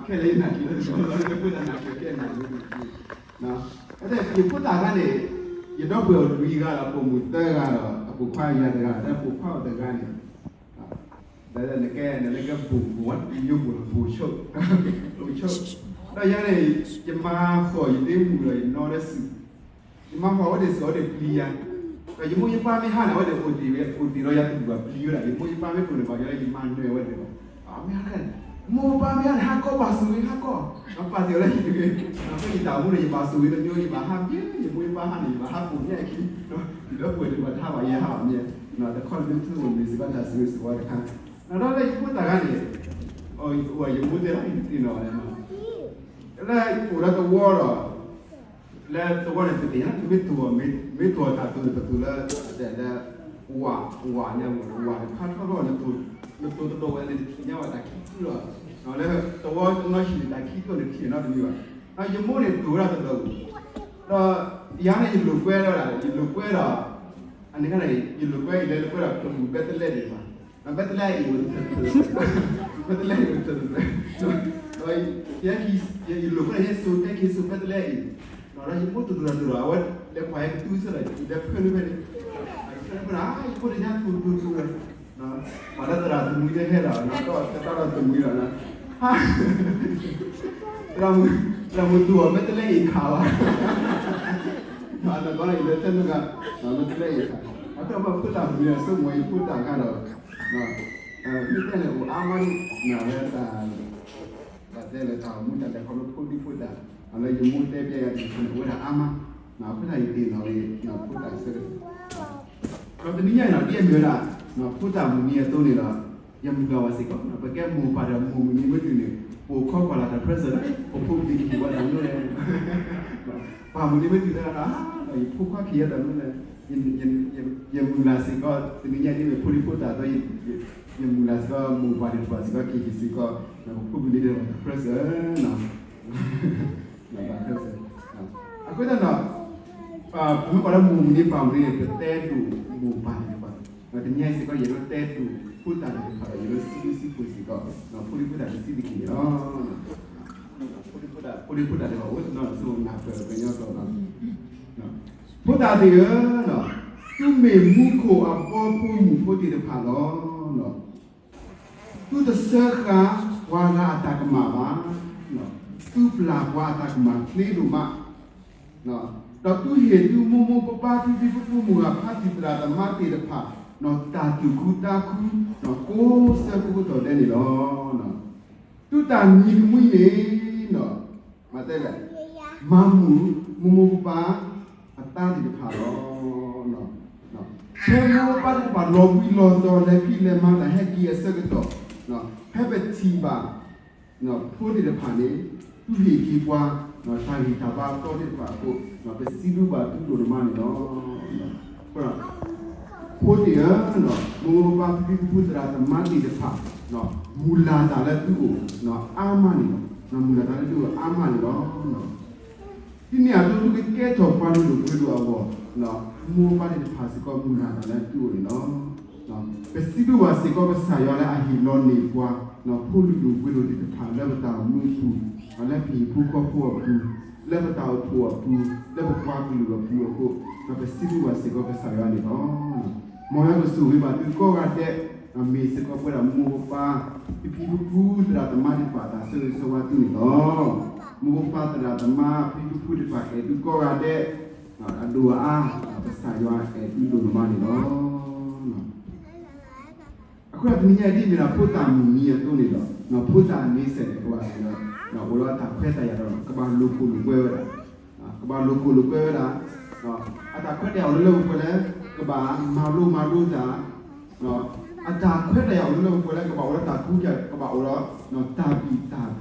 ခဲလၢာ်ယနာ်က့ၤလၢတကီလီၤ လၢဖိသၣ်နာ်က့ၤခဲလၢာ်နာ်က့ၤ ယဖိသၣ်ခါန့ၣ် ယဒီပုၢ်ဝဲၢ်အိၣ်လွံၢ်ဂၤဒီး ပိာ်မုၣ်သၢဂၤဒီး အပိာ်ခွါယၤတဂၤဒီး ပိာ်ခွါအိၣ်တဂၤန့ၣ် ဒီးနကဲ နကဲဘိၣ် ဘိၣ်ဝဲ ယိဘိၣ်လီၤ ဘိၣ်ဆိး ဘိၣ်ဆိး ဒီးယၤန့ၣ် ယမၤဃီၤယသ့မူၤဒီးယနီၢ်လၢစု ယမၤဃီၤဝဲဒၣ်စု အဝဲဒၣ်ပျံၤယၤ, ဒီးယမိၢ်ယပၢ်မ့ၢ်ဟါန့ၣ် အဝဲဒၣ်အိၣ်တ့ၢ်ဝဲ အိၣ်တ့ၢ်ဒီးယၤတဘူၣ်ဘၣ်ပျံၤဝဲဒၣ် ယမိၢ်ယပၢ်မ့ၢ်ပၢၢ်န့ၣ်ဘၣ်ယၤလၢယမၤနၢၤဝဲဒၣ်ဘၣ်, မ့ၢ်ဟါန့ၣ် မိၢ်ပၢ်မ့ၢ်ဟါန့ၣ် ဟါကီဘၣ်ဆိၣ်ဂ့ၤဟါကီ, ဒီးပာ်တ့ၢ်အီၤလၢယတဂ့ၤ, ဒီးယတၢ်အိၣ်မူန့ၣ် ယဘၣ်ဆိၣ်ဂ့ၤတမံၤ ယဘၣ်ဟးမ့ၢ် ယမိၢ်ယပၢ်ဟါန့ၣ် ယဘၣ်ဟးပိာ်မ့ၢ်အခံ, ယဒီပုၢ်ဝဲၢ်တဘၣ်တဟါဘၣ်ယဲဟါဘၣ်မ့ၢ်, တခီန့ၣ်မ့ၢ်ထူအိၣ်န့ၣ် စ့ၢ်ကီးတၢ်ဆိၣ်ဂ့ၤဆိၣ်ဝါတခါ, ဒီးလၢယဖိသၣ်ခါန့ၣ် ယမိၢ်တဲလီၤ ယတသ့ၣ်နီၣ်ဘၣ်န့ၣ် လၢယအိၣ်ဒီးသဝီဒီး လၢသဝီန့ၣ်ပသ့ၣ်ညါ မ့ၢ်တိၢ် မ့ၢ်တိၢ်တၢ်တိၢ်န့ၣ် ပတိၢ်လၢ တဲလၢ ဝၣ် ဝၣ်ညါမ့ၢ် ဝၣ်တခါထီၣ်ထီၣ် နတိၢ်တတိၢ်ဝဲန့ၣ် နထံၣ်ညါဝဲတၢ်ခံဖုလီၤ, လၢသဝီတနီၤဟံၣ်န့ၣ် တၢ်ခံဖုန့ၣ် ထံၣ်နီတမံၤဘၣ်, ဒီးယမိၢ်န့ၣ်တိၢ်ဝဲဒၣ်တလီၢ်ပူၤ, ဒီးယၤန့ၣ် ယလိာ်ကွဲဒီး ယလိာ်ကွဲဒီး အန့ၣ်ခါန့ၣ် ယလိာ်ကွဲ ယလဲၤလိာ်ကွဲဒီးပမုၢ်ဘဲတလဲန့ၣ်တဖၣ် ဘဲတလဲအံၤ ဘဲတလဲအံၤ ဒီး ယလိာ်ကွဲ ယဲစိၤတဲက့ၤစိၤဘဲတလဲအံၤ, ဒီးယမိၢ်တိၢ်တိၢ်တိၢ်ဒီး အဝဲလဲၤကွၢ်ဟဲကတုၤဆၢဒီး ယလဲၤဖၢနုာ်ဖဲန့ၣ်, ဖဲနုာ်ဖဲန့ၣ် ယဖိတညါတိၢ်တိၢ်တိၢ်ဒီး ပှၤလၢသရၣ်သမူယဲဟဲဒီး တၢ်ဒီးသမူဒီး သရၣ်မုၣ်တိၢ်အီၤ ဘဲတလဲအံၤခးဘၣ်, ဒီးတဘျီန့ၣ် ယလဲၤဖဲနုာ်ဂၤ ဘဲတလဲအံၤခး, အဃိဒီးဖိသၣ်မုၢ်န့ၣ် အဆိကမိၣ်ယဖိသၣ်ခါဒီး မ့ၢ်တဲန့ၣ် အိၣ်အါမးန့ၣ် ဝဲတၢ် ဘၣ်တဲလၢတၢ်အိၣ်မူတၢ်လဲၤခီဖျိဖိဒံဖိသၣ်, လၢယမိၢ်တဲပျဲယၤဒ်န့ၣ် အိၣ်ဝဲဒၣ်အါမး, အဃိသတးယသ့ၣ်နီၣ်လံ ဖိသၣ်ဆၢကတီၢ်, ဒီးတနံၤညါအံၤဒီး ဒ်အမ့ၢ်ဝဲဒၣ် ဖိသၣ်မုၢ်နံၤအသိးန့ၣ်ဒီး ယမုၢ်လၢ်ဝဲစ့ၢ်ကီး ပကဲမိၢ်ပၢ်ဒီးမိၢ်မုၢ်နံၤမုၢ်တုၤန့ၣ် ပအိၣ်ခိးကွၢ်လၢ်တၢ်ပြၢစၢၤလၢ ပဖိပလံၤကဟ့ၣ်ဝဲတၢ်မနုၤလဲၣ် ပၢ်မုၢ်နံၤမုၢ်တုၤတဂၤဒီး ဒီးယဖိခွါကဟ့ၣ်ယၤတၢ်မနုၤလဲၣ်, ယမုၢ်လၢ်စ့ၢ်ကီး တနံၤညါဒ်မ့ၢ်ဖိဒံဖိသၣ်အသိး ယမုၢ်လၢ်စ့ၢ်ကီး မိၢ်ပၢ်သ့ၣ်တဖၣ်စ့ၢ်ကီး ကဟ့ၣ်စ့ၢ်ကီး ပဖိပလံၤသ့ၣ်တဖၣ်တၢ်ပြၢစၢၤ တၢ်ပြၢစၢၤ, အဃိသတးဒီး ပမ့ၢ်ကွၢ်လၢမိၢ်မုၢ်နံၤပၢ်မုၢ်နံၤန့ၣ် ပတဲဒိၣ်မိၢ်ပၢ်သ့ၣ်တဖၣ်, တနံၤညါအံၤစ့ၢ်ကီး ယအဲၣ်ဒိးတဲဒိၣ်ဖိသၣ်သ့ၣ်တဖၣ်ဒီး ယအဲၣ်ဒိးစံးဘျုးစံးဖှိၣ်စ့ၢ်ကီး ဖိဒံဖိသၣ်တဆံးတက့ၢ်န့ၣ်လီၤ. ဖိဒံဖိသၣ် ဖိဒံဖိသၣ်သ့ၣ်တဖၣ် အိၣ်တနီၤ ဆိၣ်နၢ်ပၢၢ်ပှဲၤညီသိးလီၤ. ဖိသၣ်သ့ၣ်ဧၢ, သုမ့ၢ်မူခိၣ်အဘီဖိမုၣ်ဖိသ့ၣ်တဖၣ်လီၤ. သုတစၢဃာ်ပှၤဂၤအတၢ်ကမၣ်ဘၣ်. သုပျၢ်ပှၤအတၢ်ကမၣ်ချ့ဒိၣ်မး, ဒီးသုဟ့ၣ်သုမိၢ်မိၢ်ပၢ်ပၢ်ဖံဖံဖိဖိမုၢ်ဂၢ်ဖါတံၢ်သရၣ်သမါသ့ၣ်တဖၣ် တၢ်သူၣ်ခုသးခု ကိးဆၢကိးကတီၢ်ဒဲးန့ၣ်လီၤ. သုတၢ်မံၤတမှံၤန့ၣ် မၤတဲလဲၣ်, မၤမုာ်မိၢ်မိၢ်ပၢ်ပၢ်အသးသ့ၣ်တဖၣ်လီၤ. ဖဲမိၢ်ပၢ်သ့ၣ်တဖၣ်လီၤဘှံးလီၤတီၤ လဲၤဖံးလဲၤမၤတၢ်ဟဲက့ၤအဆၢကတီၢ်, ဖဲပထံၣ်ဘၣ် ဖိသ့ၣ်တဖၣ်န့ၣ် သုဟ့ၣ်က့ၤပှၤ တၢ်ဂံၢ်တၢ်ဘါအသီသ့ၣ်တဖၣ်အဃိ, ပစံးဘျုးဘၣ်သုဒိၣ်ဒိၣ်မးန့ၣ်လီၤ. ဖိသ့ၣ်ဧၢ, မိၢ်မိၢ်ပၢ်ပၢ်ဖံဖံဖိဖိသရၣ်သမါသ့ၣ်တဖၣ် မုၢ်လၢ်တၢ်လၢသုအိၣ် အါမးန့ၣ်လီၤ. မုၢ်လၢ်တၢ်လၢသုအိၣ်အါမးန့ၣ်လီၤ. ဒ်န့ၣ်အသိး သုကကဲထီၣ်ပှၤလုၢ်ဒိၣ်ပှ့ၤဒိၣ်အဂီၢ်, မိၢ်ပၢ်သ့ၣ်တဖၣ်စ့ၢ်ကီး မုၢ်လၢ်တၢ်လၢသုအိၣ်န့ၣ်လီၤ. ပစံးဘျုးဘၣ်စ့ၢ်ကီးကစၢ်ယွၤလၢအဟ့ၣ်လီၤန့ၢ်ပှၤ ဖိလုၢ်ဒိၣ်ပှ့ၤဒိၣ်သ့ၣ်တဖၣ်လၢပတၢ်အိၣ်မူအပူၤ, လၢပဟံၣ်ဖိဃီဖိအပူၤ, လၢပတၢ်အိၣ်ဖှိၣ်အပူၤ, လၢပပှၤကလုာ်အပူၤအဃိ, ပစံးဘျုးဘၣ်စ့ၢ်ကီးကစၢ်ယွၤန့ၣ်လီၤ. မ်ယွၤကဆိၣ်ဂ့ၤဘၣ်သုကိးဂၤဒဲး, မ့ၢ်စ့ၢ်ကီးပဝဲဒၣ်မိၢ်ပၢ် ဖံဖံဖုဖုသရၣ်သမါသ့ၣ်တဖၣ်တၢ်ဆိၣ်ဂ့ၤဆိၣ်ဝါသုန့ၣ်လီၤ. မိၢ်ပၢ်သရၣ်သမါဖံဖံဖုဖုသ့ၣ်တဖၣ်အဲၣ်သုကိးဂၤဒဲး, အဒိၣ်အအါ, ကစၢ်ယွၤအဲၣ်သုဒိၣ်ဒိၣ်မးန့ၣ်လီၤ. အဃိဒီးတနံၤညါအံၤဒ်မ့ၢ်ဒၣ်ဖိသၣ်မုၢ်နံၤအသိးန့ၣ်ဒီး ဖိသၣ်န့ဆၢၣ်န့ၣ် ကဘၣ်စ့ၢ်ကီး အိၣ်ဒီးတၢ်ခွဲးတၢ်ယာ်ဒီး ကဘၣ်လိာ်ခိၣ်လိာ်ကွဲဝဲဒၣ်, ကဘၣ်လိာ်ခိၣ်လိာ်ကွဲဝဲဒၣ်, အတၢ်ခွဲးတၢ်ယာ်အိၣ်လၢလၢပှဲၤပှဲၤလၢ ကဘၣ်မၤလိမၤဒိးတၢ်, အတၢ်ခွဲးတၢ်ယာ်အိၣ်လၢလၢပှဲၤပှဲၤလၢ ကဘၣ်အိၣ်ဒီးတၢ်ကူတၢ် ကဘၣ်အိၣ်ဒီးတၢ်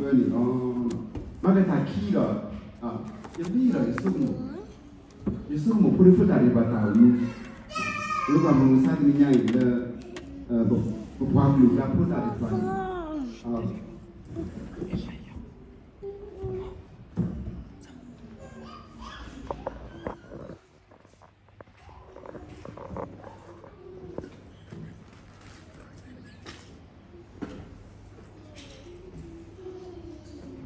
ဘံၣ်တၢ်ဘၢန့ၣ်လီၤ. မ့ၢ်ကတၢၢ်ခံဒီး ယမ့ၢ်ဒီးယဆိကမိၣ်, ယဆိကမိၣ်ဖိဒံဖိသၣ်သ့ၣ်တဖၣ်တၢ်အိၣ်မူ, ပကဘၣ်မုၢ်မဆါတနံၤညါအံၤလၢ ပပှၤကလုာ်လၢဖိသၣ်သ့ၣ်တဖၣ်န့ၣ်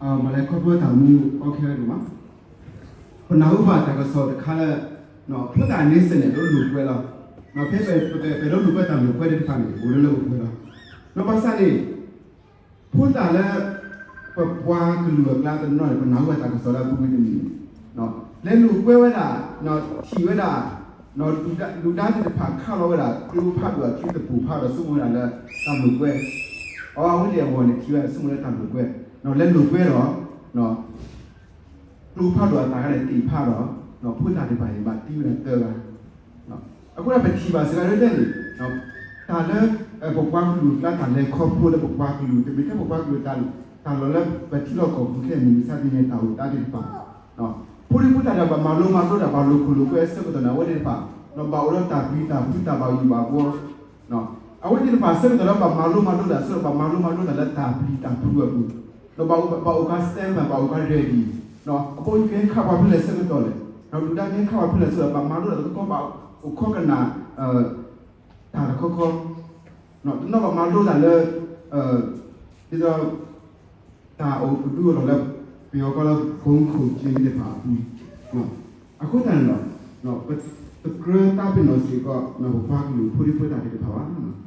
မၤလဲၤခီဖျိတၢ်မူအီခဲဝဲဒၣ်မး, ပနၢ်ဟူဘၣ်တၢ်ကစီၣ်တခါလၢ ဖိသၣ်န့ဆၢၣ်န့ၣ် လိၣ်လိာ်ကွဲလီၤ. ဖဲပလိၣ်ကွဲတၢ်လိၣ်ကွဲတဖၣ်န့ၣ် အိၣ်လၢလိၣ်ကွဲလီၤ. ဒီးဘၣ်ဆၣ်န့ၣ် ဖိသၣ်လၢ ပပှၤကလုာ်အကျါတနီၤန့ၣ် ပနၢ်ဟူဘၣ်တၢ်ကစီၣ်လၢအပူၤကွံာ်တမံၤန့ၣ် လဲၤလိၣ်ကွဲဝဲဒၣ် ထံၣ်ဝဲဒၣ် ဒုၣ်ဒါသ့ၣ်တဖၣ်ခးလီၤဝဲဒၣ် ကျိဖးဒိၣ်အချံသပူၤဖးဒီး ဆိကမိၣ်ဝဲဒၣ်လၢတၢ်လိၣ်ကွဲ, အဝဲသ့ၣ်အဂီၢ်န့ၣ် ထံၣ်ဝဲဆိကမိၣ်လၢတၢ်လိၣ်ကွဲ, လဲၤလိၣ်ကွဲဒီး ကျိဖးဒိၣ်အတၢ်ဂၤန့ၣ်တ့ၢ်ဖးဒီး ဖိသၣ်သ့ၣ်တဖၣ်န့ၣ် ဘၣ်သံဝဲဒၣ်သၢဂၤ. အဃိဒီးပထံၣ်ဘၣ်စ့ၢ်ကီးဒ်န့ၣ် တၢ်လၢ ပပှၤကလုာ်အကျါတၢ်လဲၤခီဖျိလၢပပှၤကလုာ် တမ့ၢ်ထဲပပှၤကလုာ်တၢ်လီၢ်လၢပထံလီၢ်ကီၢ်ပူၤခဲအံၤ မုၢ်မဆါတနံၤအံၤတၢ်အိၣ်သးသ့ၣ်တဖၣ် ဖိဒံဖိသၣ်တဖၣ် ဘၣ်မၤလိမၤဒိးတၢ် ဘၣ်လိာ်ခိၣ်လိာ်ကွဲအဆၢကတီၢ်န့ၣ် အဝဲသ့ၣ်တဖၣ် ဘၣ်အိၣ်ဒီးတၢ်ပျံၤတၢ်ဖုးတၢ်ဘၣ်ယိၣ်ဘၣ်ဘှီ အဝဲသ့ၣ်တဖၣ်အဆၢကတီၢ်လၢဘၣ်မၤလိမၤဒိးတၢ်အဆၢကတီၢ် ဘၣ်မၤလိမၤဒိးတၢ်လၢတၢ်ပျံၤတၢ်ဖုးအပူၤ, ဒီးဘၣ်အိၣ်ကါ standby ဘၣ်အိၣ်ကါ ready, အဘီယူၤကဟဲခးပှၤဖဲလဲၣ်ဆၢကတီၢ်လဲၣ်, ဒုၣ်ဒါကဟဲခးပှၤဖဲလဲၣ်ဆၢကတီၢ် ဘၣ်မၤဒိးတၢ်တခီခီ ဘၣ်အိၣ်ခိးကနၣ် တၢ်တခီခီ, တနီၤဘၣ်မၤဒိးတၢ်လၢ ဒ်သိး တၢ်အိၣ်ကဒုအလီၢ်လၢ ပယီၤကီၢ်လၢ ဘုံးခိၣ်ကျင်း သ့ၣ်တဖၣ်အပူၤ, အဃိသတးန့ၣ်ဒီး ပတကြၢးသးပ့ၤနီၣ်စ့ၢ်ကီး ပပှၤကလုာ်ဖိဒံဖိသၣ်သ့ၣ်တဖၣ်ဘၣ်.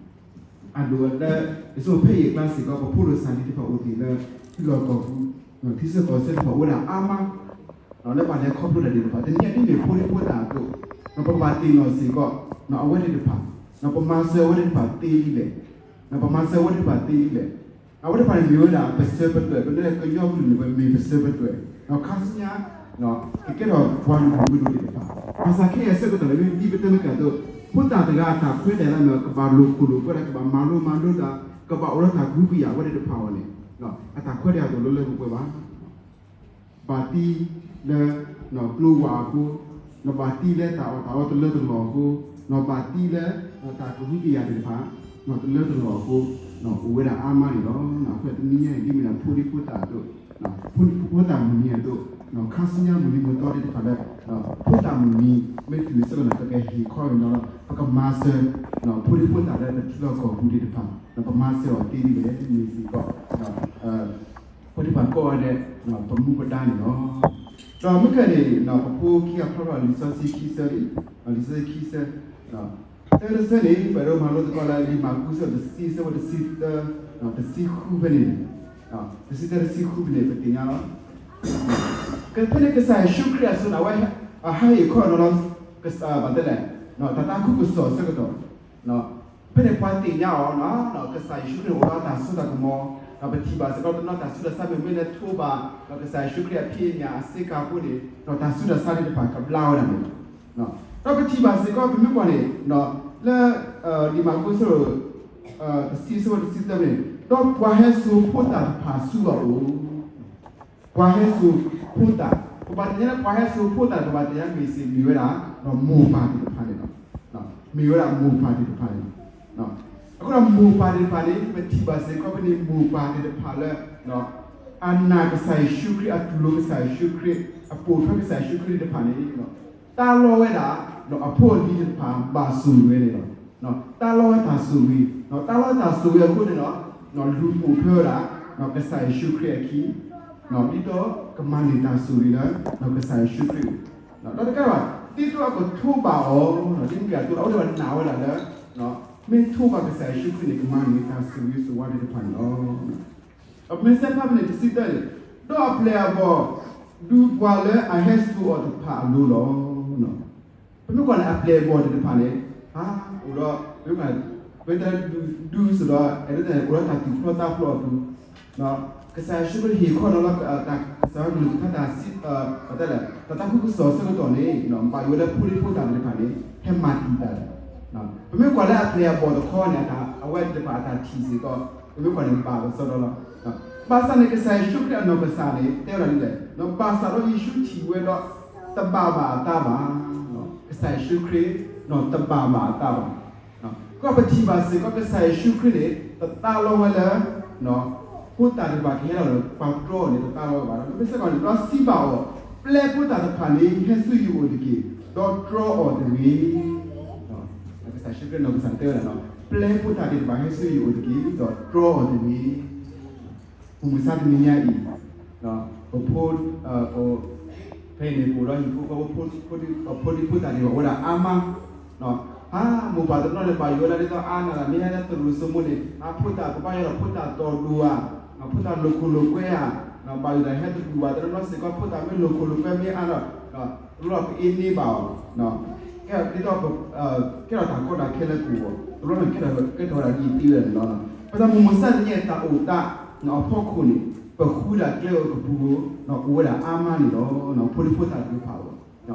အဒိၣ်လၢ ယဆိကမိၣ်ဖဲအံၤအကျါစ့ၢ်ကီး ပဖိဒိၣ်စၢ်လံၤသ့ၣ်တဖၣ်အိၣ်တ့ၢ်လၢ ထံလီၢ်ကီၢ်ပူၤ ထံဆၢကီၢ်ဆၢတဖၣ်အိၣ်ဝဲဒၣ်အါမး လၢပှၤလဲၤခီဖျိတၢ်သ့ၣ်တဖၣ် တနံၤအံၤဒ်န့ၣ် ဖိဒံဖိသၣ်အသိး ပဘၣ်သ့ၣ်နီၣ်စ့ၢ်ကီး အဝဲသ့ၣ်တဖၣ် ပမၤစၢၤအဝဲသ့ၣ်တဖၣ်သ့ဒ်လဲၣ်, ပမၤစၢၤအဝဲသ့ၣ်တဖၣ်သ့ဒ်လဲၣ်, အဝဲသ့ၣ်တဖၣ်န့ၣ်မ့ၢ်ဝဲဒၣ်ပစၢၤပသွဲၣ် ပလၢကညီကလုာ်န့ၣ် ပမ့ၢ်ပစၢၤပသွဲၣ် ခါဆူညါ ကကဲထီၣ်ပှၤမုၢ်မုၢ်ဒိၣ်ဒိၣ်သ့ၣ်တဖၣ် ဘၣ်ဆၣ်ခဲအံၤအဆၢကတီၢ်န့ၣ် မ့ၢ်ဒ်ပတဲမ့ၢ်ကၢ်သိး ဖိသၣ်တဂၤအတၢ်ခွဲးတၢ်ယာ်လၢမ့ၢ် ကဘၣ်လိာ်ခိၣ်လိာ်ကွဲဒၣ် ကဘၣ်မၤလိမၤဒိးတၢ် ကဘၣ်အိၣ်ဒီးတၢ်ကဟုကယာ်ဝဲသ့ၣ်တဖၣ်အီၤန့ၣ် အတၢ်ခွဲးတၢ်ယာ်တအိၣ်လၢလၢပှဲၤပှဲၤဘၣ်. ဘၣ်တံၢ်လၢ ကျိဝးအဃိ, နဘၣ်တံၢ်လၢတၢ်အီၣ်တၢ်အီတလၢတလီၢ်အဃိ, နဘၣ်တံၢ်လၢ တၢ်ကဟုကယာ်သ့ၣ်တဖၣ် တလၢတလီၢ်အဃိ အိၣ်ဝဲဒၣ်အါမးန့ၣ်လီၤ. အဃိတနံၤညါအံၤ ဒ်မ့ၢ်ဒၣ်ဖိဒံဖိသၣ်အသိး ဖိသၣ်မုၢ်နံၤအသိး ခါဆူညါမုၢ်နံၤမုၢ်သီသ့ၣ်တဖၣ်လၢ ဖိသၣ်မုၢ်နံၤ မ့ၢ်တုၤအဆၢကတီၢ် ပကဟ့ၣ်ခီအီၤန့ၣ်လီၤ. ပကမၤစၢၤ ဖိဒံဖိသၣ်လၢပထံလီၢ်ကီၢ်ပူၤသ့ၣ်တဖၣ် ပမၤစၢၤအီၤသ့ဒ်လဲၣ် မ့ၢ်စ့ၢ်ကီး ဖိဒံဖိသၣ်ကိးဂၤဒဲး ပမူပဒါန့ၣ်လီၤ. ဒီးမုၢ်ကၢၢ်န့ၣ် ပဖိခံဂၤဖျီထီၣ်လံာ်စီဆှံခံဆၢလံ, လံာ်စီဆှံခံဆၢ တၢ်တဆၢန့ၣ် ပအဲၣ်ဒိးမၤလိသကိးလၢ လံာ်မၢ်ကူး အဆၢဒိၣ်တဆံ အဆၢဖိတဆံသၢ တဆံဃုဖဲန့ၣ်, တဆံသၢတဆံဃုဖဲန့ၣ် ပသ့ၣ်ညါလီၤ. ဖဲန့ၣ်ကစၢ်ယ့ၣ်ၡူးခရံာ်အစိၤန့ၣ် အဝဲဟဲဟ့ၣ်ခီနီၤလီၤ ဘၣ်တဲလဲၣ် တၢ်သးခုကစီၣ်အဆၢကတီၢ် ဖဲန့ၣ်ပှၤသ့ၣ်ညါအီၤ ကစၢ်ယ့ၣ်ၡူးခရံာ်န့ၣ် အိၣ်ဒီးတၢ်စိတၢ်ကမီၤ, ဒီးပထံၣ်ဘၣ်စ့ၢ်ကီးတနီၤတၢ်ဆူးတၢ်ဆါမ့ၢ်မ့ၢ်လၢထိးဘၣ် ဒီးကစၢ်ယ့ၣ်ၡူးခရံာ်အဖံးအညၣ်အစ့ကၤဖိန့ၣ် ဒီးတၢ်ဆူးတၢ်ဆါသ့ၣ်တဖၣ်ကဘျါဝဲဒၣ်န့ၣ်, ဒီးပထံၣ်ဘၣ်စ့ၢ်ကီးပမ့ၢ်ကွၢ်န့ၣ် လၢ လံာ်မၢ်ကူးအဆၢဒိၣ် တဆံ အဆၢဖိတဆံသၢန့ၣ် ဒီးပှၤဟဲစိာ်ဖိသၣ်တဖၣ်ဆူအအိၣ် ပှၤဟဲစိာ်ဖိသၣ်, ပဘၣ်သ့ၣ်ညါလၢပှၤဟဲစိာ်ဖိသၣ်န့ၣ် ပဘၣ်သ့ၣ်ညါမ့ၢ်စ့ၢ်မ့ၢ်ဝဲဒၣ် ဒီးမိၢ်ပၢ်သ့ၣ်တဖၣ်န့ၣ်လီၤ. မ့ၢ်ဝဲဒၣ်မိၢ်ပၢ်သ့ၣ်တဖၣ်န့ၣ်လီၤ. အဃိဒီးမိၢ်ပၢ်သ့ၣ်တဖၣ်န့ၣ် ပထံၣ်ဘၣ်စ့ၢ်ကီးဖဲန့ၣ် မိၢ်ပၢ်သ့ၣ်တဖၣ်လၢ အနာ်ကစၢ်ယ့ၣ်ၡူးခရံာ် အတူၢ်လိာ်ကစၢ်ယ့ၣ်ၡူးခရံာ် အပိာ်ထွဲကစၢ်ယ့ၣ်ၡူးခရံာ်သ့ၣ်တဖၣ်န့ၣ် တၢ်လီဝဲဒၣ် ဒီးအဖိအလံၤသ့ၣ်တဖၣ်ဘၣ်ဆိၣ်ဂ့ၤဝဲန့ၣ်လီၤ. တၢ်လီဝဲတၢ်ဆိၣ်ဂ့ၤ, တၢ်လီဝဲတၢ်ဆိၣ်ဂ့ၤအဃိန့ၣ်ဒီး လူၤပိာ်ထွဲဝဲဒၣ် ကစၢ်ယ့ၣ်ၡူးခရံာ်အခံ ဒ်သိးကမၤန့ၢ်တၢ်ဆိၣ်ဂ့ၤလၢ ကစၢ်ယ့ၣ်ၡူးခရံာ်, ဒီးတကးဘၣ် ဒ်သိးအကထိးဘၣ်အီၤ ဒ်မ့ၢ်ကၢ်သိး အဝဲသ့ၣ်နာ်ဝဲဒၣ်လၢ မ့ၢ်ထိးဘၣ်ကစၢ်ယ့ၣ်ၡူးခရံာ်န့ၣ် ကမၤန့ၢ်တၢ်ဆိၣ်ဂ့ၤဆိၣ်ဝါသ့ၣ်တဖၣ်န့ၣ်လီၤ. ဒီးပမ့ၢ်ဆဲးဖးဖဲန့ၣ် တဆံသၢန့ၣ်, ဒီးအပျဲၢ်အဘီၣ် ဒုးပှၤလၢအဟဲစိာ်အီၤတဖၣ်အလိၤလီၤ. ပမ့ၢ်ကွၢ်န့ၣ် အပျဲၢ်အဘီၣ်သ့ၣ်တဖၣ်န့ၣ် ဟး အိၣ်ဒီး ပမ့ၢ်ကွၢ် ပဝဲတၢ်ဒုးစိာ်ဒီး အဲၣ်ဒိးတဲန့ၣ် အိၣ်ဒီးတၢ်သူၣ်ဖျိသးဖျိအပူၤ ကစၢ်ယ့ၣ်ၡူးခရံာ်ဟ့ၣ်ခီနီၤလီၤ တၢ်ကစၢ်ယွၤကလုၢ်ကထါတၢ်စံး တၢ်သးခုကစီၣ်အဆၢကတီၢ်န့ၣ် ဘၣ်ယိၣ်လၢဖိဒံဖိသၣ်သ့ၣ်တဖၣ်န့ၣ် ဟဲမၤတံာ်တာ်လီၤ. ပမ့ၢ်ကွၢ်လၢအပျဲၢ်အဘီၣ်တခီန့ၣ် အဝဲသ့ၣ်တဖၣ်အတၢ်ထံၣ်စ့ၢ်ကီး ပမ့ၢ်ကွၢ်န့ၣ် ဘၣ်ကစီဒီလီၤ. ဘၣ်ဆၣ်န့ၣ် ကစၢ်ယ့ၣ်ၡူးခရံာ်အနီၢ်ကစၢ်န့ၣ် တဲဝဲဒၣ်ဒ်လဲၣ်, ဘၣ်ဆၣ်ဒီးယ့ၣ်ၡူးထံၣ်ဝဲဒီး တဘၣ်ဘၣ်အသးဘၣ်. ကစၢ်ယ့ၣ်ၡူးခရံာ် တဘၣ်ဘၣ်အသးဘၣ်. ကီၢ်ပထံၣ်ဘၣ်စ့ၢ်ကီး ကစၢ်ယ့ၣ်ၡူးခရံာ်န့ၣ် တသးလီဝဲလၢ ဖိသၣ်တဖၣ်ကဟဲလီၤဒီး ပှၤတြီအီၤန့ၣ် တသးလီဝဲဘၣ်. ဒီးမ့ၢ်စ့ၢ်ကီးန့ၣ် ဒီးစံးဘၣ်အီၤ, ပျဲဖိသၣ်တဖၣ်န့ၣ် ဟဲဆူယအိၣ်တက့ၢ်, ဒီးတြီအီၤတဂ့ၤ. ကစၢ်ယ့ၣ်ၡူးခရံာ်နီၢ်ကစၢ်တဲဝဲဒၣ်, ပျဲဖိသၣ်သ့ၣ်တဖၣ်ဟဲဆူယအိၣ်တက့ၢ်, ဒီးတြီအီၤတဂ့ၤ. မုၢ်မဆါတနံၤညါအံၤ ပဖိ ဖဲအံၤန့ၣ် ပအိၣ်ဒီးဟံၣ်ဖိဃီဖိ ဖိဒံဖိသၣ်ဒံးဘၣ် အိၣ်ဝဲဒၣ်အါမး, ဟါ မိၢ်ပၢ်တနီၤန့ၣ် ဘၣ်ယိၣ်ဝဲဒၣ်ဒ်သိးအါန့ၣ်လီၤ, မ့ၢ်ဟဲလၢတရူးစိမိၤန့ၣ် အဖိသၣ်ကဘၣ်ယိၣ်ဒီးဖိသၣ်တီၢ်ဒိၣ်ဧါ, ဖိသၣ်လိာ်ခိၣ်လိာ်ကွဲဧါ, ဘၣ်ယိၣ်ဒီးဟဲတဒူၣ်ဘၣ် တနီၤနီၤစ့ၢ်ကီး ဖိသၣ်မ့ၢ်လိာ်ခိၣ်လိာ်ကွဲမ့ၢ်အါဒီး တဘျီဘျီပအ့န့ၢ်ဘၣ်အီၤ, ဒ်သိး ကဲထီၣ်တၢ်ကီတၢ်ခဲလၢပဂီၢ် တဘျီန့ၣ် ကဲထီၣ်ကဲထီၣ်ဝဲဒၣ်ဒ်အံၤသ့ဝဲဒၣ်န့ၣ်လီၤ. ပသးမုၢ်မဆါတနံၤအံၤ တၢ်အိၣ်သးအဖီခိၣ်န့ၣ် ပဃုဒၣ်ကျဲဧိၤကပူၤဧိၤ အိၣ်ဝဲဒၣ်အါမးန့ၣ်လီၤ. ဖိဒံဖိသၣ်သ့ၣ်တဖၣ်အဂီၢ်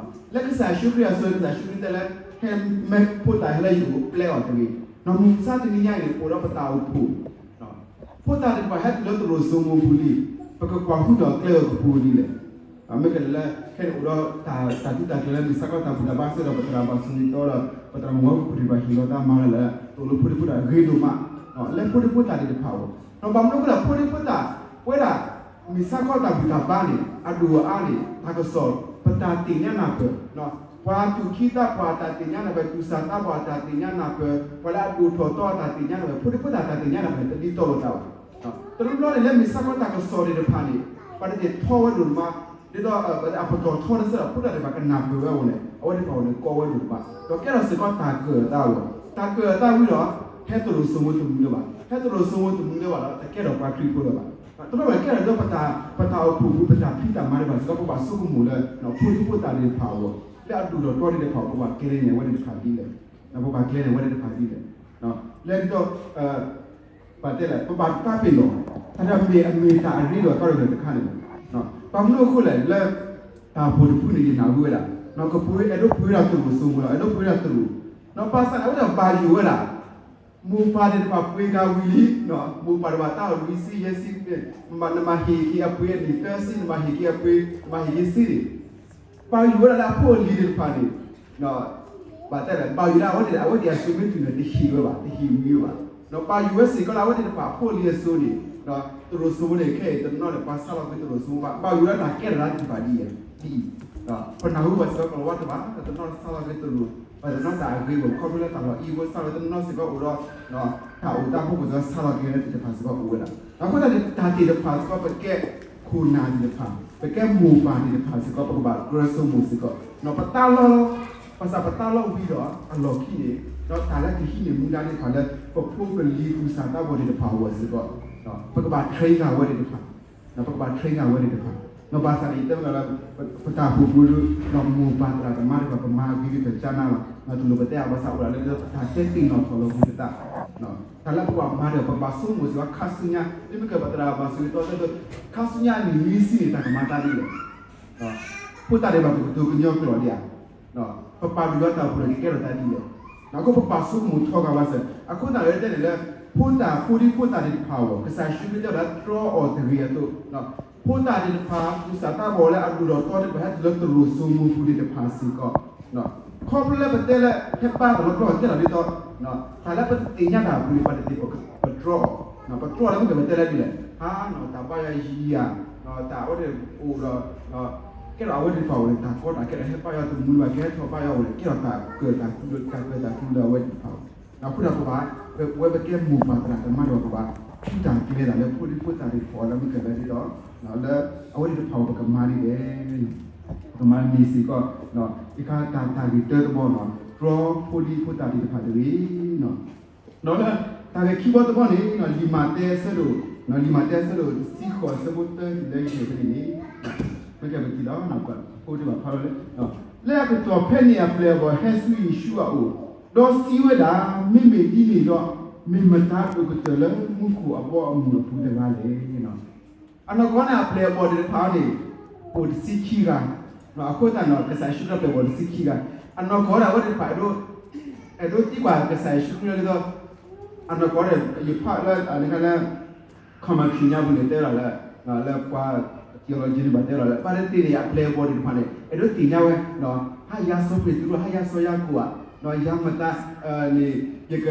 လၢကစၢ်ယ့ၣ်ၡူးခရံာ်အစိၤ ကစၢ်ယ့ၣ်ၡူးခရံာ်တဲလၢ ဟဲမ့ၢ်ဖိသၣ်ဟဲလၢယအိၣ်ပျဲအီၤတဂ့ၤ, မုၢ်မဆါတနံၤညါအံၤန့ၣ် ပအိၣ်ဒီးပတၢ်အိၣ်ဖှိၣ် ဖိသၣ်သ့ၣ်တဖၣ်ဟဲတုၤလၢတရူးစိမိၤပူၤလံ, ပကကွၢ်ဟုၣ်ဒီးကျဲဧိၤကပူၤဒ်လဲၣ်. မ့ၢ်ကဲလၢ ခဲန့ၣ်အိၣ်ဒီးတၢ် တၢ်သုတၢ်ကျဲၤလၢမ့ၢ်ဆါခီတၢ်ဘူၣ်တၢ်ဘါစ့ၢ်ဒီး ပသရၣ်ဘၣ်ဆိၣ်ဂ့ၤတီဒီး ပသရၣ်မုၣ်ဝဲပူၤပူၤတဖၣ်ဟ့ၣ်လီၤတၢ်မၤလၢ တအိၣ်လၢဖိဒံဖိသၣ်ဂ့ၤဒိၣ်မး လၢဖိဒံဖိသၣ်သ့ၣ်တဖၣ်အဂီၢ်, ဘၣ်မနုၤအဃိလဲၣ် ဖိဒံဖိသၣ် ပဝဲဒၣ် မ့ၢ်ဆါခီတၢ်ဘူၣ်တၢ်ဘါန့ၣ် အဒိၣ်အအါန့ၣ် တၢ်ကစီၣ် ပတၢ်သ့ၣ်ညါနၢ်ပၢၢ် ပှၤသူၣ်က့သးပှၢ်အတၢ်သ့ၣ်ညါနၢ်ပၢၢ်, သူၣ်စၢ်သးဘီၣ်အတၢ်သ့ၣ်ညါနၢ်ပၢၢ်, ပှၤလၢအဒိၣ်ထီၣ်ထီအတၢ်သ့ၣ်ညါနၢ်ပၢၢ်, ဖိဒံဖိသၣ်အတၢ်သ့ၣ်ညါနၢ်ပၢၢ် တဒ်သိးလိာ်သးဘၣ်. တဘျီဘျီန့ၣ် လၢမ့ၢ်ဆါခီတၢ်ကစီၣ်သ့ၣ်တဖၣ်န့ၣ် ပှၤတသ့ၣ်ထီဝဲဒိၣ်မး, ဒ်သိး အပတီၢ်ထီတစဲးဒီး ဖိသၣ်သ့ၣ်တဖၣ်ကနၢ်ပၢၢ်ဝဲအဂီၢ်န့ၣ် အဝဲသ့ၣ်တဖၣ်အဂီၢ်န့ၣ် ကီဝဲဒိၣ်မး, ဒီးကဲထီၣ်စ့ၢ်ကီးတၢ်ကၢၣ်အသးအဂီၢ်, တၢ်ကၢၣ်အသးဝံၤဒီး ဟဲတရူးစိမိၤတမုာ်လၢၤဘၣ်, ဟဲတရူးစိမိၤတမုာ်လၢၤဘၣ်ဒီး တကဲထီၣ်ပှၤခရံာ်ဖိလၢၤဘၣ်. တဘျီဘၣ်ကဲထီၣ်ဒီး ပတၢ်အိၣ်ဖှိၣ်ပူၤ ပတၢ်ဖံးတၢ်မၤသ့ၣ်တဖၣ်စ့ၢ်ကီး ပဘၣ်ဆိကမိၣ်လၢ ဖိဒံဖိသၣ်သ့ၣ်တဖၣ်အဂီၢ်, လၢအဒိၣ်ထီၣ်ထီသ့ၣ်တဖၣ် ပဘၣ်ကျဲၤန့ၢ်ဝဲသ့ၣ်တဖၣ်ဒ်လဲၣ်, ပဘၣ်ကျဲၤန့ၢ်ဝဲသ့ၣ်တဖၣ်ဒ်လဲၣ်, လၢဒ်သိး ပတဲလဲၣ် ပဘၣ်တၢ်ပ့ၤနီၣ်, တၢ်တမ့ၢ်အမ့ၢ်တၢ်အရ့ဒီးတၢ်ရဲၣ်တခါန့ၣ်လီၤ. ဘၣ်မနုၤအဃိလဲၣ် လၢ တၢ်အိၣ်ဖှိၣ်တဖုန့ၣ် ယနၢ်ဟူဝဲဒၣ် ကပှ့ၤအဲၣ်ဒိးပှ့ၤဝဲဒၣ်တရူးစိမိၤလီၤ, အဲၣ်ဒိးပှ့ၤဝဲဒၣ်တရူး, ဘၣ်ဆၣ်န့ၣ် အဝဲဒၣ်ဘၣ်ယိၣ်ဝဲဒၣ် မိၢ်ပၢ်သ့ၣ်တဖၣ်ပှ့ၤကၤဝံၤလံ, မိၢ်ပၢ်တဖၣ်တၢ်အိၣ်လွံၢ်ဆံယဲၢ်ဆံ, နမၤဟ့ၣ်က့ၤအပှ့ၤအနံၣ်သၢဆံ, နမၤဟ့ၣ်က့ၤအပှ့ၤ, နမၤဟ့ၣ်က့ၤဆံန့ၣ် ဘၣ်ယိၣ်ဝဲဒၣ်လၢအဖိအလံၤသ့ၣ်တဖၣ်န့ၣ်, ဘၣ်တဲလဲၣ် ဘၣ်ယိၣ်ဒၣ်အဝဲသ့ၣ် အဝဲသ့ၣ်အစိၤမ့ၢ်တုၤန့ၣ် တဟ့ၣ်ဝဲဘၣ်, တဟ့ၣ်ဝံၤဘၣ်, ဘၣ်ယိၣ်ဝဲစ့ၢ်ကီးလၢအဝဲသ့ၣ်တဖၣ်အဖိအလံၤအစိၤန့ၣ်, တရူးစိမိၤန့ၣ် ခဲအံၤတနီၤန့ၣ် ပှၤဆါလီၤကွံာ်တရူးစိမိၤဘၣ်, ဘၣ်ယိၣ်ဝဲဒၣ်တၢ်ကဲထီၣ်သးသ့ၣ်တဖၣ်ဒ်အံၤ, ဒ်အံၤ, ပနၢ်ဟူဘၣ်စ့ၢ်ကီးကလီၤဝါတဖၣ် တနီၤဆါလီၤကွံာ်တရူး, ပတနီၤတၢ်အဂ့ၤဂီၢ် ခီဖျိလၢတၢ်လီၤအံၤအဃိ ဆါလီၤတနီၤစ့ၢ်ကီးအိၣ်ဒီး တၢ်အိၣ်တၢ်ဖှိၣ်ကစီၣ်ဆါလီၤက့ၤသ့ၣ်တဖၣ်စ့ၢ်ကီးအိၣ်ဝဲဒၣ်, အဃိသတးန့ၣ် တၢ်သ့ၣ်တဖၣ်စ့ၢ်ကီး ပကဲခိၣ်နၢ်သ့ၣ်တဖၣ် ပကဲမိၢ်ပၢ်သ့ၣ်တဖၣ်စ့ၢ်ကီး ပကဘၣ်ကြၢးဆိကမိၣ်စ့ၢ်ကီး, ပတၢ်လီၢ်လီၤ, ဘၣ်ဆၣ်ပတၢ်လီၢ်ဝံၤဒီးအလီၢ်ခံန့ၣ်, ဒီးတၢ်လၢကဟံးန့ၢ်မူဒါသ့ၣ်တဖၣ်လၢ ပဖိပလံၤသူၣ်စၢ်သးဘီၣ်သ့ၣ်တဖၣ်အဂီၢ်စ့ၢ်ကီး, ပကဘၣ် train ဝဲသ့ၣ်တဖၣ် ပကဘၣ် train ဝဲသ့ၣ်တဖၣ်, ဘၣ်ဆၣ်န့ၣ် ယတဲဝဲဒၣ်လၢ ပတၢ်အိၣ်ဖှိၣ်ပူၤ ဒီးမိၢ်ပၢ်သရၣ်သမါသ့ၣ်တဖၣ် ပမၤဂ့ၤကတၢၢ်ကၢနၤလီၤ, တလိၣ်ပတဲအဘၣ်ဆၣ်အိၣ်ဒၣ်လၢ ပတၢ်တဲသ့ၣ်နီၣ်ထီၣ်လီၤပသး, တၢ်လၢပဘၣ်မၤဒီး ပကဘၣ်ဆိကမိၣ်စ့ၢ်ကီးခါဆူညါ, မ့မ့ၢ်ကဲပသရၣ်ဘၣ်ဆိၣ်ဂ့ၤတီတဲသိး ခါဆူညါအနံၣ်နွံဆံန့ၣ် တၢ်ကမၤသးဒ်လဲၣ်, ဖိသၣ်ဒဲးဘၣ်ပကတိၤကညီကျိာ်ဒံးဧါ, ပပာ်ဒုၣ်ဒီးတၢ်အိၣ်ဖှိၣ်န့ၣ် ကကဲထီၣ်သးဒ်လဲၣ်, အဃိပကဘၣ်ဆိကမိၣ်ထီဂာ်ဝဲစ့ၢ်, အဃိသတးလၢတဲန့ၣ်လၢ ဖိသၣ်ဖိဒံဖိသၣ်သ့ၣ်တဖၣ်အဂီၢ် ကစၢ်ယ့ၣ်ၡူးခရံာ်တဲဝဲဒၣ်တြီအီၤတဂ့ၤအသိး ဖိသၣ်သ့ၣ်တဖၣ် သူၣ်စၢ်သးဘီၣ်လၢအဒိၣ်ထီၣ်ထီသ့ၣ်တဖၣ် ဟဲတုၤလၢတရူးစိမိၤပူၤသ့ၣ်တဖၣ်စ့ၢ်ကီး, ခီဖျိလၢပတဲလၢ ဟဲဘါတလီၤပျီၢ်ကဲထီၣ်ဒ်သိး တၢ်လၢပတသ့ၣ်ညါတၢ်အပူၤန့ၣ် ပှၤတသ့ၣ်ပတြီအီၤ, ပတြီအီၤလၢမ့ၢ်ကဲပတဲလၢဒ်လဲၣ်, ဟါ တၢ်ဘါယွၤယံၤယၤ, တၢ်အဝဲန့ၣ်အိၣ်ဒီး ကဲထီၣ်အဝဲသ့ၣ်တဖၣ်အဂီၢ်န့ၣ် တၢ်ကီတၢ်ခဲလၢဟဲဘါယွၤတမူဘၣ် ကဟဲထီၣ်ဘါယွၤအဂီၢ်န့ၣ် ကဲထီၣ်တၢ်ကၢၣ်တၢ်ကျူဒီး တၢ်ကၢၣ်တၢ်ကျူဒီးအဝဲသ့ၣ်တဖၣ်အဂီၢ်, အဃိဒီးပဘၣ် ပဝဲပကဲမိၢ်ပၢ်သရၣ်သမါဒီး ပဘၣ်ဖံးတၢ်ကျဲၤတၢ်လၢဖိဒံဖိသၣ်သ့ၣ်တဖၣ်အဂီၢ်လၢမ့ၢ်ကဲလၢဒ်သိး လၢအဝဲသ့ၣ်တဖၣ်အဂီၢ် ပကမၤဒ်လဲၣ်, ပကမၤမ့ၢ်စ့ၢ်ကီး ယခါတၢ်တၢ်ဂ့ၢ်တၢတဘီန့ၣ် တြီဖိဒံဖိသၣ်သ့ၣ်တဖၣ်တဂ့ၤ ဒီးလၢတၢ်ဂ့ၢ်ခံဘီတဘီန့ၣ် လံာ်မးသဲအဆၢဒိၣ်, လံာ်မးသဲအဆၢဒိၣ်တဆံဃိးအဆၢဖိသၢတုၤလၢယဲၢ်ဖဲန့ၣ်န့ၣ်, မ့ၢ်ကဲပထံၣ်လီၤ ပအိၣ်ဒံးဘၣ်ဖးလီၤလၢ လၢအကတီၢ်ဖဲန့ၣ်အပျဲၢ်အဘီၣ်ဟဲဆူယ့ၣ်ၡူးအအိၣ်, ဒီးစံးဝဲဒၣ်, မ့မ့ၢ်ဒ်န့ၣ်ဒီး မ့ၢ်မတၤဒိၣ်ကတၢၢ်လၢမူခိၣ်အဘီအမုၢ်အပူၤတဂၤလဲၣ်. အနီၢ်ကီၢ်န့ၣ် အပျဲၢ်အဘီၣ်သ့ၣ်တဖၣ်န့ၣ် အိၣ်တဆံခံဂၤ, အဃိသတးန့ၣ် ကစၢ်ယ့ၣ်ၡူးခရံာ်ပျဲၢ်အဘီၣ်တဆံခံဂၤ, အနီၢ်ကီၢ်ဒၣ်ဝဲသ့ၣ်တဖၣ် အဲၣ်ဒိးသံကွၢ်ကစၢ်ယ့ၣ်ၡူးခရံာ်လၢဒ်သိး အနီၢ်ကီၢ်န့ၣ် ယဖးလၢ လၢ commentary ညါပူၤန့ၣ် တဲဝဲဒၣ်လၢ လၢပှၤ theology န့ၣ် ဘၣ်တဲဝဲဒၣ်လၢ ဘၣ်တသ့ၣ်န့ၣ် အပျဲၢ်အဘီၣ်သ့ၣ်တဖၣ်န့ၣ် အဲၣ်ဒိးသ့ၣ်ညါဝဲ ဟါ ယၤစီၤပ့းတရူး ဟါ ယၤစီၤယၤကိာ်ဧါ, ယၤမတၤန့ၣ် ယက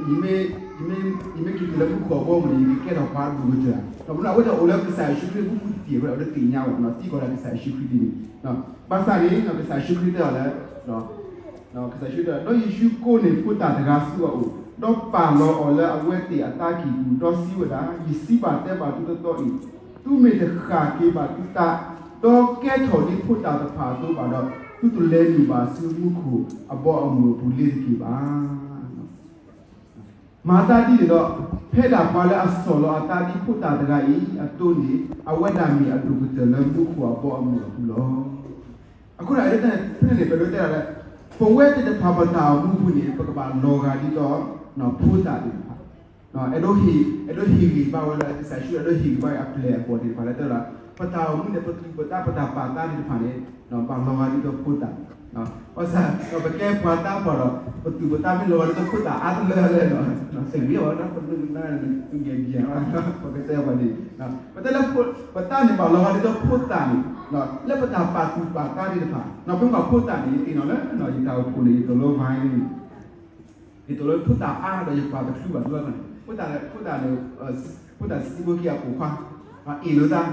ယမ့ၢ် ယမ့ၢ် ယမ့ၢ်က့ၤတုၤလၢမူခိၣ်အဘီအမုၢ်န့ၣ် ယကကဲထီၣ်ပှၤဒိၣ်ကတၢၢ်ဧါ. ဒီးမနုၤအဝဲဒၣ်အိၣ်လၢကစၢ်ယ့ၣ်ၡူးခရံာ်အပူၤတသ့ၣ်အဃိ အဲၣ်ဒိးသ့ၣ်ညါဝဲ သံကွၢ်ဒၣ်ကစၢ်ယ့ၣ်ၡူးခရံာ်ဒ်န့ၣ်, ဘၣ်ဆၣ်န့ၣ် ကစၢ်ယ့ၣ်ၡူးခရံာ်တဲအီၤလၢ ကစၢ်ယ့ၣ်ၡူးတဲအီၤ ဒီးယ့ၣ်ၡူးကိးန့ၢ်ဖိသၣ်တဂၤဆူအအိၣ်, ဒီးပာ်လီၤအီၤလၢအဝဲသ့ၣ်အသးကံၢ်ပူၤ, ဒီးစံးဝဲဒၣ်, ယစံးဘၣ်တဲဘၣ်သုတီတီအံၤ, သုမ့ၢ်တဃၣ်က့ၤဘၣ်သုသး, ဒီးကဲထီၣ်ဒ်ဖိသၣ်တဖၣ်အသိးဘၣ်ဒီး, သုတလဲၤနုာ်ဘၣ်ဆူမူခိၣ်အဘီအမုၢ်အပူၤလ့ၤတက့ၢ်ဘၣ်. မၤသးဒ်န့ၣ်ဒီး, ဖဲဒၣ်ပှၤလၢအဆီၣ်လီၤအသးဒ်ဖိသၣ်တဂၤအံၤအသိးန့ၣ်, အဝဲဒၣ်မ့ၢ်အဒိၣ်ကတၢၢ်လၢမူခိၣ်အဘီအမုၢ်အပူၤလီၤ. အဃိဒီး ဖဲန့ၣ် ပဒိတဲဒၣ်လၢ ပဝဲသ့ၣ်တဖၣ်ပတၢ်အိၣ်မူအပူၤန့ၣ် ပကဘၣ်လီၤဂာ်ဒ်သိး ဖိသၣ်သ့ၣ်တဖၣ်, အဲၣ်ဒိးဟ့ၣ်ဂံၢ်ဘါဝဲလၢ ကစၢ်ယ့ၣ်ၡူး အဲၣ်ဒိးဟ့ၣ်ဂံၢ်ဘါအပျဲၢ်အဘီၣ်သ့ၣ်တဖၣ်လၢတဲလီၤ, ပတၢ်အိၣ်မူန့ၣ် ပသူၣ်ပသး ပတၢ်ပာ်သးသ့ၣ်တဖၣ်န့ၣ် ဘၣ်လီၤဂာ်ဒ်သိးဖိသၣ်, ဘၣ်ဆၣ်ဒီးပကဲပှၤသးပှၢ်ဒီး ပသူၣ်ပသးမ့ၢ်လီၤဂာ်ဒ်သိးဖိသၣ်အါတလၢလၢဒီး တဂ့ၤဝဲဒၣ် ပမ့ၢ်ကနၣ်န့ၣ် သူငယ်ဘံယၤ ပကတဲပှၤန့ၣ်, ပတဲလၢ ပသးန့ၣ်ဘၣ်လီၤဂာ်ဒ်သိးဖိသၣ်န့ၣ် လၢပတၢ်ပာ်သူၣ်ပာ်သးသ့ၣ်တဖၣ်, ပမ့ၢ်ဘၣ်ဖိသၣ်န့ၣ် ယသ့ၣ်နီၣ်လၢ ယတၢ်အိၣ်ဖှိၣ်န့ၣ် ယသိၣ်လိဘၣ်န့ၣ် ယသိၣ်လိဖိသၣ်အါဒီးယပာ်တချုးဘၣ်တဘျီန့ၣ် ဖိသၣ်န့ၣ် ဖိသၣ်စံးဖိခံအပိာ်ခွါ အ့ၣ်လိာ်သး,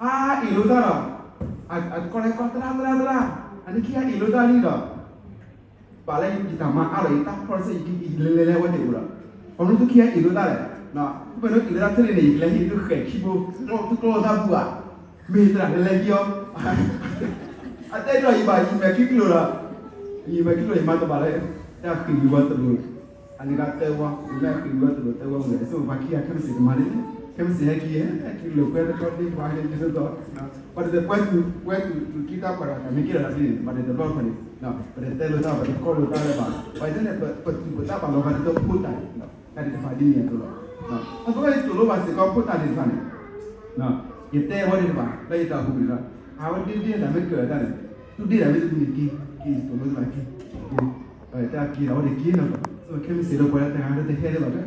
အအ့ၣ်လိာ်သးဒီး အကီၢ်လဲၤကီၢ်သရၣ်သရၣ်သရၣ်, အနံၣ်ခံအအ့ၣ်လိာ်သးလံဒီး ဘၣ်လၢယတၢ်မၤအါဒီး ယတၢ်ဖီၣ်စ့ၢ် ယလဲၤလဲၤလဲၤဝဲန့ၣ်အိၣ်ဒီး ပှၤမနုၤသုခံဂၤအ့ၣ်လိာ်သးလဲၣ်, မ့ၢ်နအ့ၣ်လိာ်သးထဲန့ၣ်န့ၣ် ယကလဲၤဟ့ၣ်သုဃဲၣ်ခံဘိ သုကျီလိာ်သးပူၤဧါ, မ့ၢ်သရၣ်လဲၤလဲၤဟံးအီၤ, အတဲဒီးယဘၣ်ယမဲာ်ခံကျိၤဒီး ယမဲာ်ခံကျိၤယမၤတဘၣ်လၢ တၢ်ဃ့ၢ်ဝံၤဝဲတလိၤ အန့ၣ်ကတၢၢ်ဝဲ မ့ၢ်ဃ့ၢ်ဝံၤဝဲတလိၤတၢၢ်ဝဲဝံၤ အဆိပှၤခံဂၤခဲမုၢ်ဆ့ၣ်ကမၤန့ၣ် ခဲမုၢ်ဆ့ၣ်ဟဲက့ၤ ဟဲက့ၤလိာ်ကွဲတခီသ့ၣ်ပှၤဟဲက့ၤသိးသိး ပှၤတ ပှဲၤသူၣ် ပှဲၤသူၣ်သူၣ်က့သးပှၢ်ဒီး တၢ်မ့ၢ်က့ၤဒီးတၢ်ဖဲန့ၣ် ဘၣ်တၢ်တဘျီတခီန့ၣ် ပတတဲလိာ်သး ပတကီလိာ်သးလၢၤဘၣ် ပှၤန့ၣ် ပသူၣ်ပသးဘၣ်လီၤဂာ်ဒ်သိးဖိသၣ်န့ၣ် တၢ်သ့ၣ်တဖၣ်ဒ်န့ၣ်အသိးလီၤ. အဃိယသိၣ်လိဘၣ်စ့ၢ်ကီးဖိသၣ်သ့ၣ်တဖၣ်န့ၣ် ယတဲဝဲသ့ၣ်တဖၣ် လၢယတၢ်အိၣ်ဖှိၣ်န့ၣ်လီၤ. အဝဲဒ့ဒ့တၢ်မ့ၢ်ကၢၢ်တၢ်န့ၣ် သုဒ့တၢ်မ့ၢ်တမ့ၢ်က့ၤ က့ၤသိၣ်လိသ့ၣ်တဖၣ်က့ၤ တၢ်က့ၤဒီးအဝဲတက့ၤနီၤ ခဲမုၢ်ဆ့ၣ်ဒီးပှၤလၢတဂၤလၢတဟဲလၢၤဘၣ်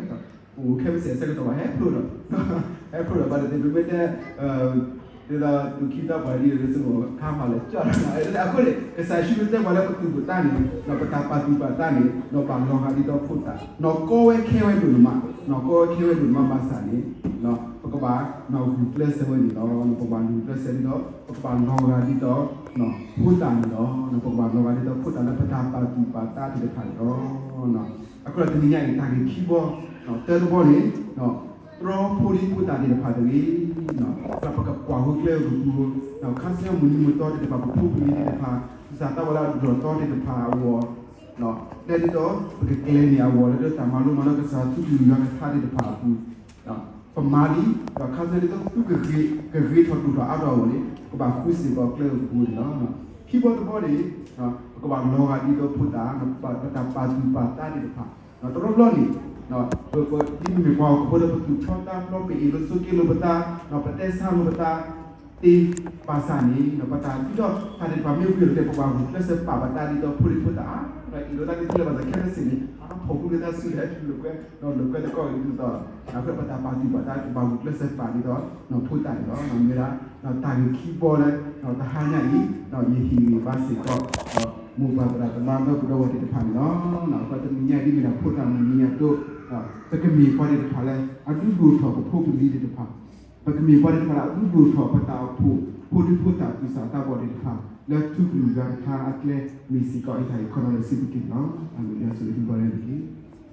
အိၣ်ခဲမုၢ်ဆ့ၣ်အဆၢကတီၢ်ဘၣ် ဟဲဖျိဒီး ဟဲဖျိဒီး ဘၣ်တသ့ၣ်ပမ့ၢ်တဲ ဒ်သိးသူၣ်က့သးပှၢ်ဒ်န့ၣ် စ့ၢ်ကီး ခါမးလဲၣ်ကၠီၣ်လီၤ အဃိန့ၣ် ကစၢ်ယ့ၣ်ၡူးတဲပှၤလၢပသူၣ်ပသးန့ၣ် ဒီးပတၢ်ပာ်သူၣ်ပာ်သးန့ၣ် ဒီးဘၣ်လီၤဂာ်ဒ်သိးဖိသၣ် နီၢ်ကီဝဲခဲဝဲဒိၣ်န့ၣ်မး နီၢ်ကီဝဲခဲဝဲဒိၣ်န့ၣ်မးဘၣ်ဆၣ်န့ၣ် ပကဘၣ်နီၢ်ဂုာ်ကျဲးစၢးဝဲန့ၣ်လီၤ. ပကဘၣ်ဂုာ်ကျဲးစၢးဒ်သိး ပကဘၣ်လီၤဂာ်ဒ်သိး ဖိသၣ်န့ၣ်လီၤ. ပကဘၣ်လီၤဂာ်ဒ်သိးဖိသၣ်လၢပတၢ်ပာ်သူၣ်ပာ်သးသ့ၣ်တဖၣ်န့ၣ်လီၤ. အဃိဒီးတနံၤညါအံၤ တၢ်ဂ့ၢ်ခံဘီ တၢတဘီန့ၣ် တြီဖိဒံဖိသၣ်သ့ၣ်တဖၣ်တဂ့ၤ ဒီးပကကွၢ်ဟိကျဲဂီၤပူၤ ခါဆူညါမုၢ်နံၤမုၢ်သီသ့ၣ်တဖၣ် ပဖိပလံၤသ့ၣ်တဖၣ် ကစၢ်သးဝဲလၢအဒိၣ်ထီၣ်သ့ၣ်တဖၣ်အဂီၢ် လၢဒ်သိးပကကျဲၤန့ၢ်အဂီၢ်လၢဒ်တၢ်မၤလိမၤဒိးကစၢ်ယွၤသူၣ်ကလုၢ်ယွၤကထါသ့ၣ်တဖၣ်အပူၤ ပမၤလံ ဒီးခါဆူညါဒ်သိးသုကဂ့ၤထီၣ်ဒိၣ်ထီၣ်အါထီၣ်အဂီၢ်န့ၣ် ပကဘၣ်ဃုစ့ၢ်ကီးကျဲဂီၤပူၤန့ၣ်လီၤ. ခံဘီတဘီန့ၣ် ပကဘၣ်လီၤဂာ်ဒ်သိးဖိသၣ် ပတၢ်ပာ်သူၣ်ပာ်သးသ့ၣ်တဖၣ် တဘျီဘျီန့ၣ် ပ ပ ဒ်ပမ့ၢ်ပှၤဟီၣ်ခိၣ်ဖိဒီး ပသူၣ်ထီၣ်သးဖျိး ပအ့ၣ်လိာ်ဆိးက့လိာ်ပသး ပတဲဆါလိာ်ပသးသ့ ဘၣ်ဆၣ်န့ၣ် ပတၢ်သံဒီးတၢ်သ့ၣ်တဖၣ်မ့ၢ်ဝံၤအီၤဒီး ပဘၣ်ဂုာ်ကျဲးစၢးပာ်ပသးဒ်သိးဖိဒံဖိသၣ်အါ ဒီးအ့ၣ်လိာ်သးကသ့လၢၤဘၣ်ဆၣ် ခဲမုၢ်ဆ့ၣ်န့ၣ် အါဖီၣ်ဃုာ်လၢသးဆူၣ်ဒီး လိာ်ကွဲ ဒီးလိာ်ကွဲသကိးအံၤဒ်သိး အဃိပတၢ်ပာ်သူၣ်ပာ်သး ပဘၣ်ဂုာ်ကျဲးစၢးပာ်ဒ်သိး ဖိသၣ်န့ၣ်လီၤ. မ့ၢ်ဝဲဒၣ် တၢ်ဂ့ၢ်ခံဘီလၢ တဟါညါအံၤ ယဟ့ၣ်ဂံၢ်ဘါစ့ၢ်ကီး မိၢ်ပၢ်သရၣ်သမါဒီပုၢ်ဒီဝဲၢ်သ့ၣ်တဖၣ်န့ၣ်လီၤ. အဃိတနံၤညါအံၤ ဒ်မ့ၢ်ဒၣ်ဖိသၣ်မုၢ်နံၤညါအသိး ပကမ့ၢ်ပှၤသ့ၣ်တဖၣ်လၢ အဒုးဒိၣ်ထီၣ်ပဖိပလံၤသ့ၣ်တဖၣ် ပကမ့ၢ်ပှၤသ့ၣ်တဖၣ်လၢအဒုးဒိၣ်ထီၣ်ပတၢ်အိၣ်ဖှိၣ် ဖိဒံဖိသၣ်သူၣ်စၢ်သးဘီၣ်သ့ၣ်တဖၣ် လၢသူၣ်ကလုၢ်ယွၤကထါအကျဲ မ့ၢ်စ့ၢ်ကီးယတၢ်ဂ့ၢ်ခီနီၤလၢစုပူၤတက့ၢ်န့ၣ်လီၤ. အၤမ့ၣ် ယွၤဆိၣ်ဂ့ၤသုပှၤဒဲးတက့ၢ်.